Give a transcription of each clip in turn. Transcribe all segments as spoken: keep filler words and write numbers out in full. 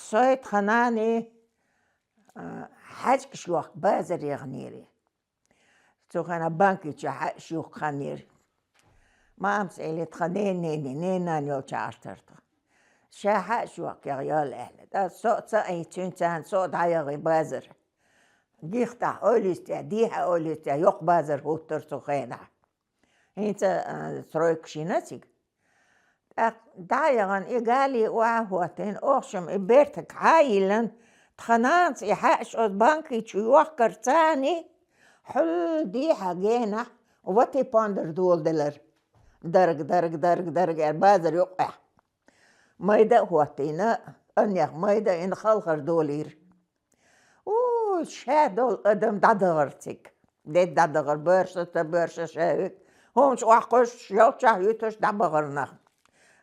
Цой тха нани, а, хьаьжкӀаш йохка базар яханийра. Цу хана банки чу хьаьжкӀаш юхка ханнийра. Мамас элира тха ненани, ненан йолча Ӏаштар тха. Ша хьаьжкӀаш йохка яха йола аьлла. ТӀаккха со а ца айцуьн царна, со а дӀаяхи базар. Гихтахь ойлистехь, дехьа ойлистехь, йоккха базар хӀуттура цу хенахь. ХӀинца, а, стройка шина цига. ТӀаккха дӀа а яхана, и гали охьа а хӀоттийна, охшам и бертаг хьа а йиллина, тха нанас и хьаьжкӀаш оцу банки чу йохкар царни, хьул дехьа генахь, вати пондар доладелар. Дарг, дарг, дарг, дарг аьлла, базар юккъехь. Майда а хӀоттийна, аннех майда а йина халхар долийра. У, ша долу адам дӀадахар цига. Де дӀадахар, боьрша ца боьрша ша виг. ХӀумаш охьакхуьссуш, йолччохь юьтуш дӀабахар нах.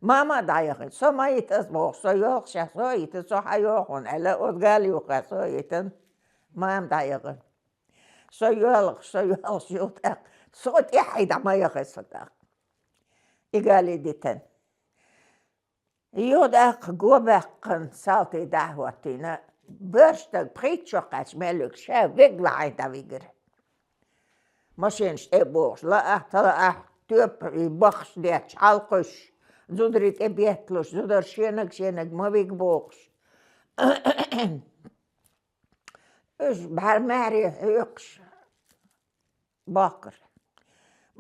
Мама а дӀаяхи. Со ма йита ас боху, со йоьлхуш, со а йита, со хьан йохуна аьлла, оцу гали юххехь со а йитина. Мама дӀаяхи. Со йоьлхуш, со йоьлхуш ю тӀаккха. Со тӀаьхьа дӀа ма яхи со тӀаккха. И гали дитина. Йо, тӀаккха го баьккхина салти дӀа а хӀоттийна, боьрша стаг пхийтта шо кхаьчча мел вигча, ша вега лахьийта дӀавигира. Машенаш тӀе а бохуш, лаахь, ца лаахь, тоьппий баххаш детташ, хьалакхуьссуш, зударий тӀе бетталуш, зударша шенаг-шенаг ма вига бохуш. Уьш бӀаьрмаьхьарий хьоькхуш бохкура.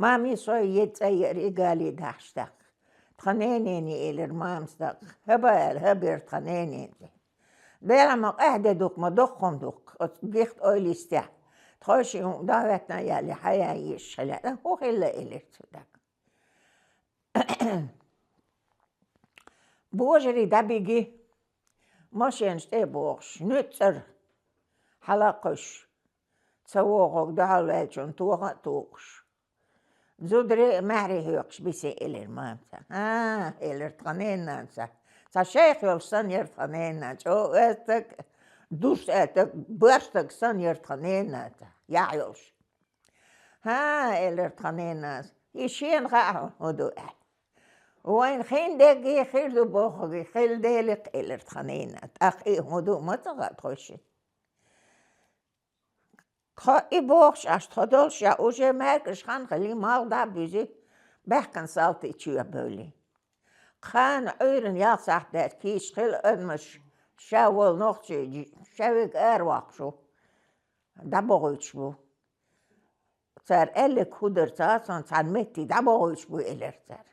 Мамин сой еда цӀа еара и гали дахьаш тӀаккха. Тхан ненани элира мамас тӀаккха. ХӀаба аьлла, хӀабира тхан ненани. Дела ма къаьхьа де дукха, ма доккха хӀума дукха, оцу гихта ойла йистехь. Тхойши хӀума дӀа а хӀоьттина а яьлла, хьаян йиш хила. ХӀун хилла элира цу тӀаккха. Божарий дӀабиги, машенаш тӀе а бохуш, нуьцкъара хьала а кхуьссуш, ца вогӀург дуьхьал ваьллачунна тоха а тухуш. Зударий а, маьхьарий хьоькхуш бисина элира мамас. ХӀан, элира тхан ненанас. Цхьа шайх йолуш санна яра тхан ненан. ЧӀогӀа оьзда стаг, дус аьлла стаг, боьрша стаг санна яра тхан ненан. Яхь йолуш. ХӀан, элира тхан ненанас, и шена хаьа хӀун ду аьлла. Вайна хин дерг хир ду бохург хила деликх, элира тхан ненанас. ТӀаккха и хӀун ду ма ца хаьа тхойшинна. Тхо и бохуш Ӏаш, тхо долуш а, уже маьркӀаж хан хилий, малх дӀа а буьзий, баьхкина салти чу а бевллий. Кхана Ӏуьйранна ялх сахьт даьлча кийча хилла адамаш ша волу нохчий, ша вига аравоккхуш ву, дӀабохуьйтуш бу. Цара аьлларг хӀун дара ца хаьа суна, цхьана метте дӀабохуьйтуш бу, элира цара.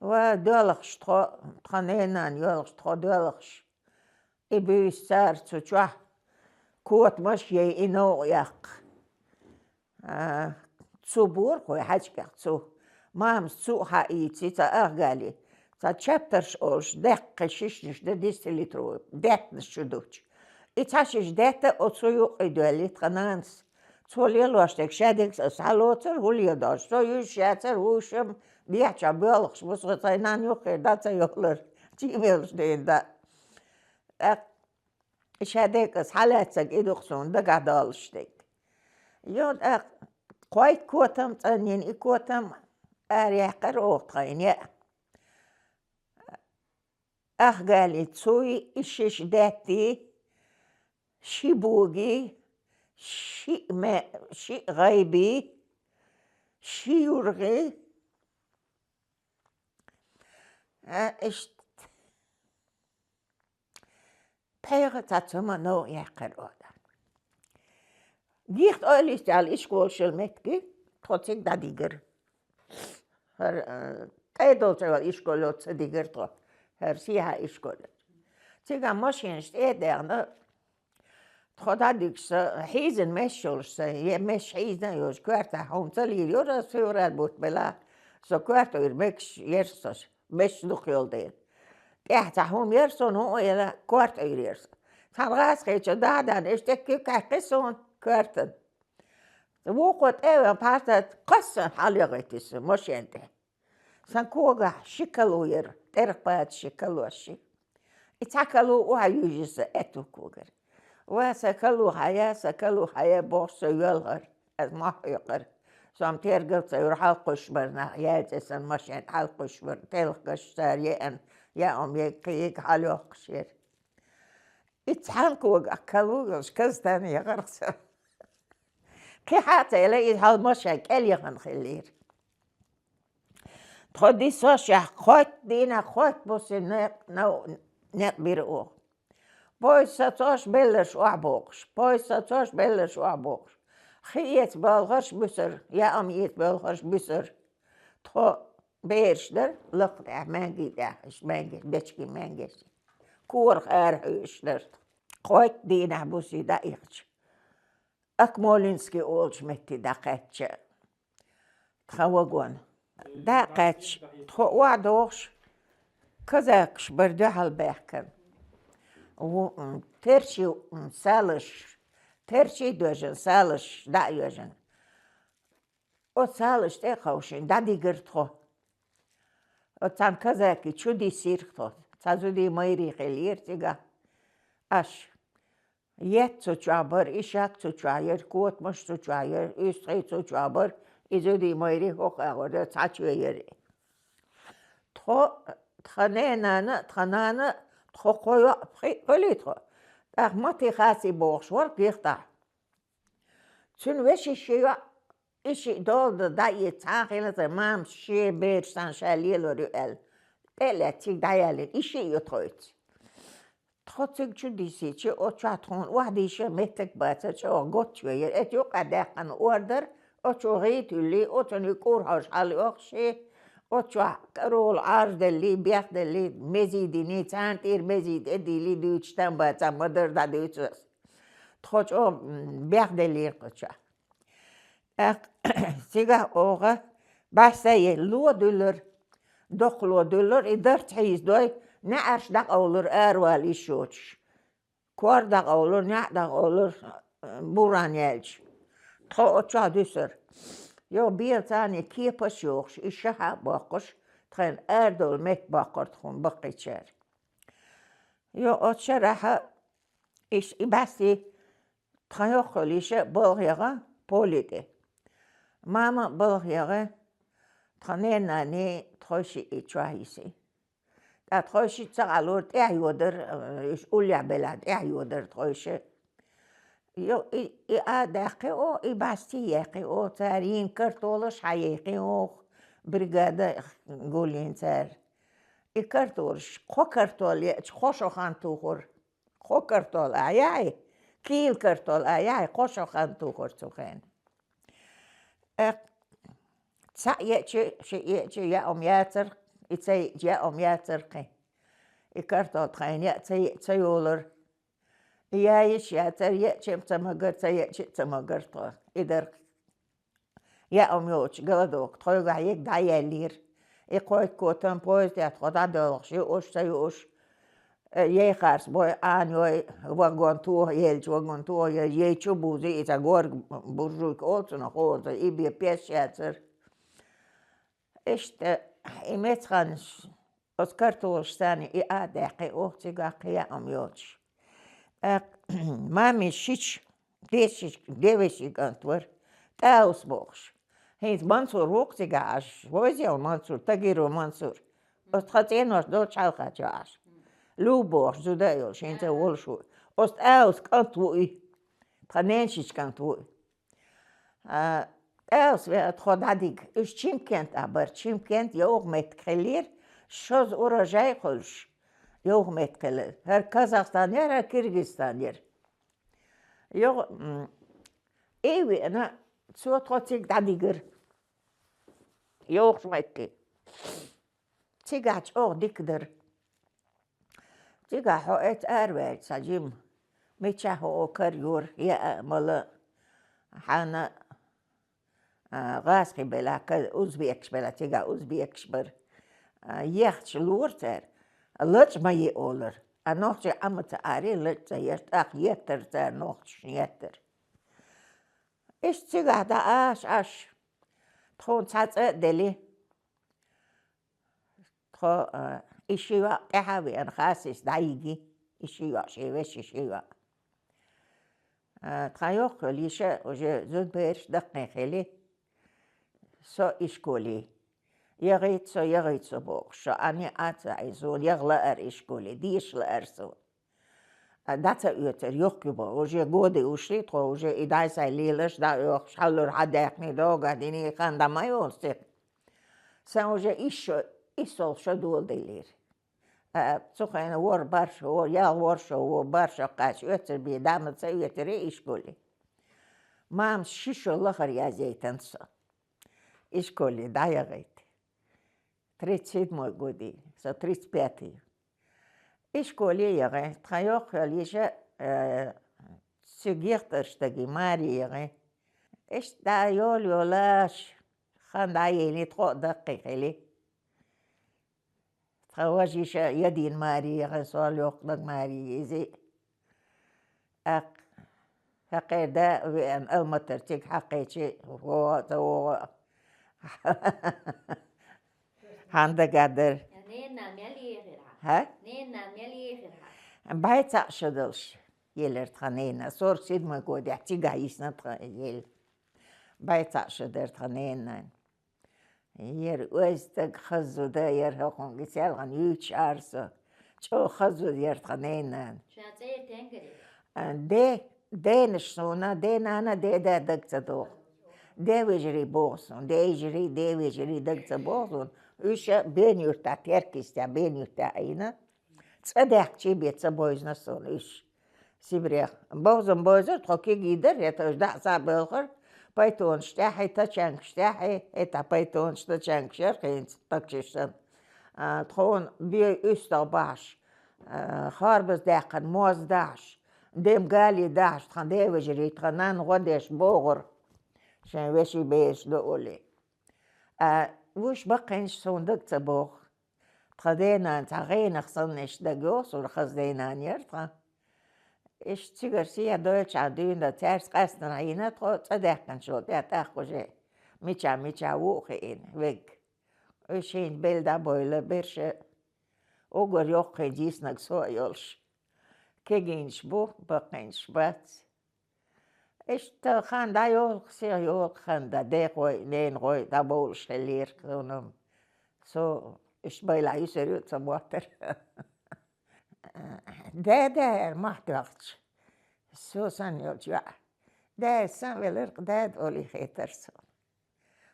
Ва, доьлхуш тхо, тхан ненан йоьлхуш тхо доьлхуш. И буьйса цара цу чохь котамаш а яй, и новкъа яккха. А, цу бора кхой хьаьжкӀех цу. Мамас цу а хьаийци цхьа ах гали, цхьа чаптарш олуш, даьккхи шишнаш дан десятилитровый, даьттанаш чу духчу. И цхьа шиша даьтта оцу юккъе доьлли тхан нанас. Цо лелош дерг ша дегас аса хьалоцура, хӀун леладош. Со юьзуш яцара, вуьйш-м дехьа чохь боьлхуш бу, со сайн нанна юххера дӀа ца йолура, чиймелаш дийна дӀа. ТӀаккха ша дерг аса хьалаьцнарг и ду-кх суна дагахь долуш дерг. Йо, тӀаккха кхойтта котам цӀанйина, и котам араяьккхира оха тхайна яа. Ах гали цуй, и шиша даьттий, ши богий, шиъ ме-, шиъ гӀайбий, ши юргӀий. А, иштта. ПхьегӀа цхьацца хӀума новкъа яьккхира оха. Гихта ойла йистехь ишколаш йолу меттиг, тхо цига дӀадигира. ХӀара, а, ткъе долчу ишкол йолчу ца дигира тхо. ХӀара сехьа ишкол йолчу. Цигахь машенаш тӀе а даьхна, тхо дӀадигча, сан хьийзина месаш йолуш, сан е месаш хьийзина а йолуш, коьртахь хӀума ца лийр йора, ас февраль бутт белахь, со коьрта Ӏуьйра мегаш яра сан, месаш дукха йолу дела. ТӀехь цхьа хӀума яра суна, хӀун а яла, коьрта Ӏуьйра яра сан. Цхьана гӀазкхича дӀа а даьхна, иштта куьг кхаьккхи суна коьртана. Вукхо тӀе а веана, пхьарса кхассана хьалайохуьйтуш сан машен тӀе. Сан когахь ши кало яра, тӀерах баца ши калош ши. И цхьа кало охьа юьйжи сан аьтту когара. Ва, сан кало хьая, сан кало хьая, бохуш, со йоьлхура. Ас мохь хьоькхура. Со-м тергал ца йора, хьалакхуьссуш бара нах, яьлла цӀе сан машен тӀе хьалакхуьссуш бара, телхкаш цара еана, Я ам я кхиег хьалёхкаш яр. И цхьан кога калу йолуш казтана яхарх со. Кхин хьа а ца ела, иза хьалмашан кӀел яхана хиллера. Тхо дисошехь, кхойтта дийнахь, кхойтта буси некъ, нав-, некъ бира оха. Поезд сацош белларш охьабохуш, поезд сацош белларш охьабохуш. Хи эца боьлхарш буьсура, яам эца боьлхарш буьсура. Тхо бераш дара, лакха тӀехь, маьнги тӀехь, иштта маьнгеш, бечкин маьнгеш. Корах ара хьуьйуш дара. Кхойтта дийнахь буси дӀаихча, Акмолинский олучу метте дӀакхаьчча, тхан вагон. ДӀакхаьчча, тхо охьадохуш, казакаш бара дуьхьал баьхкина. Ву-, м, терчи, м, салаш, терчи доьжна, салаш дӀа а йоьжна. Оцу салаш тӀе а ховшийна, дӀадигира тхо. Оцу цхьана казаки чу диссира тхо. Цхьа зудий майрий хиллера цигахь. Аш етт цу чохь бара, и шек цу чохь яра, котамаш цу чохь яра, уьстагӀий цу чохь бара, и зудий майрий хӀокху агӀор дара, цхьа чоь яра. Тхо, тхан ненана а, тхан нана а, тхо кхо йоӀ, пхиъ хуьлий тхо. ТӀаккха Мати Хаци бохуш вара гихтахь. Цуьнан вешин ши йоӀ, и шиъ долу дан дӀаэца цхьа а хилла, цхьа мамас шен бераш санна ша лелор ю аьлла, тӀе а лаьцна цига дӀаяьллина, и шиъ ю тхоьца. Тхо цига чу диссича, оцу чохь тхуна охьадийша меттиг бацара, чӀогӀа готташ веара. Эцу юкъа даьккхина ор дара, оцу гӀий туьллий, оцунна кӀур хьожуш хьалайохкуш, оцу чохь каролан Ӏаржделлий, бехделлий, мезий диний, царна тӀера мезий тӀе а дийлий, дуьйцуш там бацахь ма дара, дӀадуьйцу ас. Тхо чӀогӀа, м, бехделлера кху чохь. ТӀаккха цигахь оха бӀаьсса е ло дуьллура, доккха ло дуьллура, и дарц хьийзадой, неӀарш дӀакъовлура аравала йиш йоцуш. Кор дӀакъовлура, неӀ дӀакъовлура, буран яьлча. Тхо оцу чохь дуьсура. Йо, белацарний кепаш йохуш, и шаха а боккхуш, тхайна арадовла метта боккхура тхуна баккхийчара. Йо, оцу шарахь иш и бӀаьсти тхан йоккхуьллиша балха яха поле тӀе. Мама а балха яха, тхан ненани тхойшиъ и чохь йиси. ТӀаккха тхойшиъ ца гӀалора, тӀаьхьа йодара, уьш уллехь белахь тӀаьхьа йодара тхойшиъ. Йо, и, и а даьккхи о, и бӀаьсти яьккхи о, цара йийна картолаш хьайийхи оха, бригада гулйина цара. И картолаш, кхо картол еача, кхо шо хан тухура. Кхо картол а яьй, кийла картол а яьй, кхо шо хан тухура цу хенахь. Э, цхьаъ еача, шиъ еача, яа ма яцара, и ца еача, яа ма яцара кхин. И картол тхайна яа ца е-, ца йолура. И яйиш яцара, еача ца магара, ца еача ца магара тхо. И дара. Яам йоцуш, голодовка тхойгахь ега дӀаяьллера. И кхойткотам поездехь тхо дӀадоьлхуш, юуш, ца юуш, э, яйхарс бой, Ӏанойой, вагон тоха, елча вагон тоха, я яй чу бузий, и цхьа горга буржуйка олу цунах хоза, и бен пеш яцара. Иштта, и мецаханаш, оцу картолаш санна и а даьккхи оха цигахь кхин яам йоцуш. ТӀаккха мамин шича, дешиш-, девешин кӀант вара, ТӀаус бохуш. ХӀинца Мансур ву-кх цигахь Ӏаш, вовзийла Мансур, Тагиров Мансур. Оцу тхан цӀенош долчу хьалха чу Ӏаш. Лу бохуш, зуда а йолуш, хӀинца а волуш ву. Оцу ТӀаус кӀант ву и. Тхан ненан шича кӀант ву и. А, ТӀаус веа тхо дӀадига. Уьш Чимкент а бара. Чимкент йовха меттиг хиллера, шозза урожай а хуьлуш, йовха меттиг хиллера. ХӀара Казахстан яра, хӀара Киргизстан яра. Йо, м, и веана, цо тхо цига дӀадигира. Йовхачу метте. Цигахь чӀогӀа дика дара. Цигахь хьо эца араваьлча, цхьа жима, мичахь хьо о кара йора, яа а, мала а, хьана а, гӀазкхий белахь, ка-, узбекаш белахь, цигахь узбекаш бара. А, ехча лора цара, лачкъа ма е олура. А нохчий Ӏама ца Ӏари, лачкъа ца еш, тӀаккха еттара цара нохчашна еттара. Иштта цигахь дӀа Ӏаш, Ӏаш, тхуна цхьа цӀа а дели. Тхо, а, и ши йоӀ тӀаьхьа а веана, Хасис дӀайиги, и ши йоӀ, шен вешин ши йоӀ. А, тхан йоккхуьллиша уже зудбераш даккхий хили, со ишколе. ЯгӀийта со, ягӀийта со бохуш, со Ӏа ницкъ Ӏа ца Ӏийна, суна ягӀа лаара ишколе, деша лаара суна. А, дӀа ца оьцура, йоккха ю боху. Уже годы ушли тхо, уже и дай-сай лелаш, дӀа оьхуш, хьаллур хьадаьккхина, догӀа дина, и хан дӀа ма йолу стих. Сан уже исс шо, исс шо доладелира. А, цу хенахь ворхӀ бархӀ шо, ворхӀ, ягӀа ворхӀ шо, ворхӀ бархӀ шо кхача оьцура бен, дӀа ма ца оьцура ишколе. Мамас ши шо лахара язъяйтина со. Ишколе дӀаяхийта. Тридцать седьмой годий, со тридцать пятый. Ишколе яхийта, тхан йоккха йолу йиша, э, цуьнан гихтарш даги Мари яхийта. Иштта дӀа йола йолаш, хан дӀаелли, тхо а даккхий хили. Тхан важа йиша Ядин Мари яхийта, сол йоккха даг Мари иза. Ак, хьакхера да веана, Алматара цига хьакхечи, вогӀу а ца вогӀу. Хьан дага дара? Ненан мел ехира хьан? Хьа? Ненан мел ехира хьан? Бай цхьаъ шо долуш елира тхан ненан. Сорок седьмой годехь цигахь йисна тхан ел. Бай цхьаъ шо дара тхан ненан. Яра ойза стаг хаззу да, яра хӀокхунга селхана юьйцуш ара со. ЧӀогӀа хаззу яра тхан ненан. Ша цӀера тенгари? А, де, денаш суна, денана, деда даг ца доху. Де вежарий боху суна, де йижарий, де вежарий даг ца боху суна. Уьш а Бен-Юьртахь, Теркйистехь, Бен-Юьртахь Ӏийна. ЦӀа даьккхича бен ца бовзина суна уьш. Сибрех. Бовзам бовзар, тхо кегий дара, хӀета уьш дӀа а схьабоьлхура, пайтонаш тӀехь, тачанкаш тӀехь, хӀета пайтонаш, тачанкаш яра хӀинца тагчаш санна. А, тхуна бен уьстагӀ бахьаш, а, харбаза даьккхина моз дахьаш, дем гали дахьаш, тхан девежарий, тхан нанна гӀо деш богӀура, шайн вешин бераш ду олий. А, уьш баккхийнаш суна даг ца боху. Тхан денана цхьа гӀенах санна иштта дага йогӀу суна, хаза денана яра тхан. Иштта цигара сехьа дойлучохь дуьйна, цаьрца къаьстина Ӏийна тхо, цӀа даьккхинчул тӀаьхьа тӀаккха уже мичахь-мичахь ву а хиъна, вегга. Уьш хӀинца белла дӀабойла берш а, уггар йоккхийна йиснарг со а йолуш. Кегийнаш бу, баккхийнаш бац. Иштта хан дӀайолху, сиха йолху хан дӀа, дехой, ненахой дӀабовлуш хиллера суна. Со иштта байлахь юьсур ю ца моттара. Дада аьлла мохь тоьхча, со санна йолчу йоӀа. Дада сан велар, дада олий хетара суна.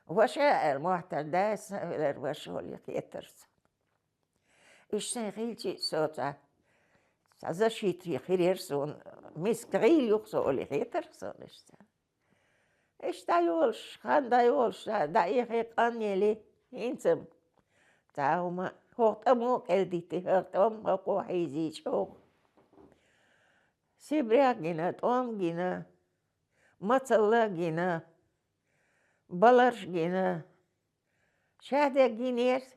Ваша аьлла мохь тоьхча, дада сан велар, ваша олий хетара суна. Уьш сайн хилча а со цхьа, цхьа защита хир яра суна, миска гӀийла ю-кх со олий хетара суна иштта. Иштта дӀайолуш, хан дӀайолуш, дӀа, дӀаихи къанъели, хӀинца-м цхьа хӀума, хӀокху тӀамо а кӀел дитти, хӀара тӀом хӀокхо хьийзийча оха. Сибрех гина, тӀом гина, мацалла гина, баларш гина, шадерг гинера,